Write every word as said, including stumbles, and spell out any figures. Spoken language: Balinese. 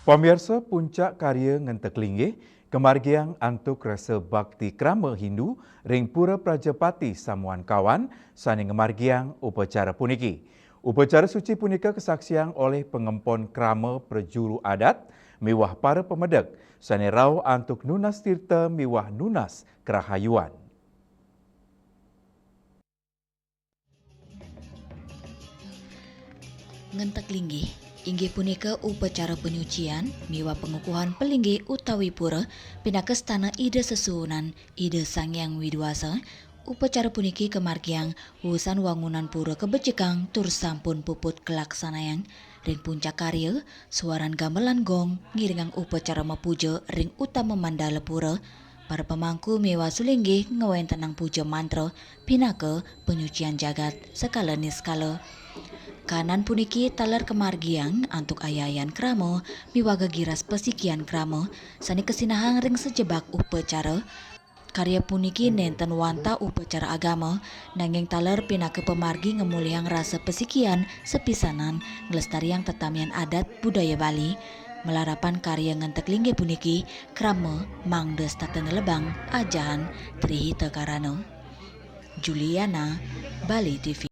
Pamiarsa, puncak karya ngentek linggih kamargiang antuk rasa bakti krama Hindu ring Pura Prajapati Samuan Kawan sane ngamargiang upacara puniki. Upacara suci punika kasaksiang olih pangempon krama prajuru adat miwah para pamedek sane rauh antuk nunas tirta miwah nunas karahayuan. Ngentek linggih inggih punika upacara panyucian miwah pangukuhan palinggih utawi pura pinaka stana Ida Sesuhunan, Ida Sang Hyang Widhi Wasa. Upacara puniki kamargiang wusan wangunan pura kabecikang tur sampun puput kalaksanayang. Ring puncak karya, suaran gamelan gong ngiringang upacara mapuja ring utama mandala pura. Para pamangku miwah sulinggih ngwentenang puja mantra pinaka panyucian jagat sakala niskala. Kanan puniki taler kamargiang antuk ayayan krama miwah gegiras pasikian krama sane kasinahang ring sajebag upacara. Karya puniki nenten wantah upacara agama, nanging taler pinaka pamargi ngamulihang rasa pasikian sapisanan nglestariang tetamian adat budaya Bali. Malarapan karya ngentek linggih puniki, krama mangda setata nelebang ajahan Tri Hita Karana. Juliana, Bali T V.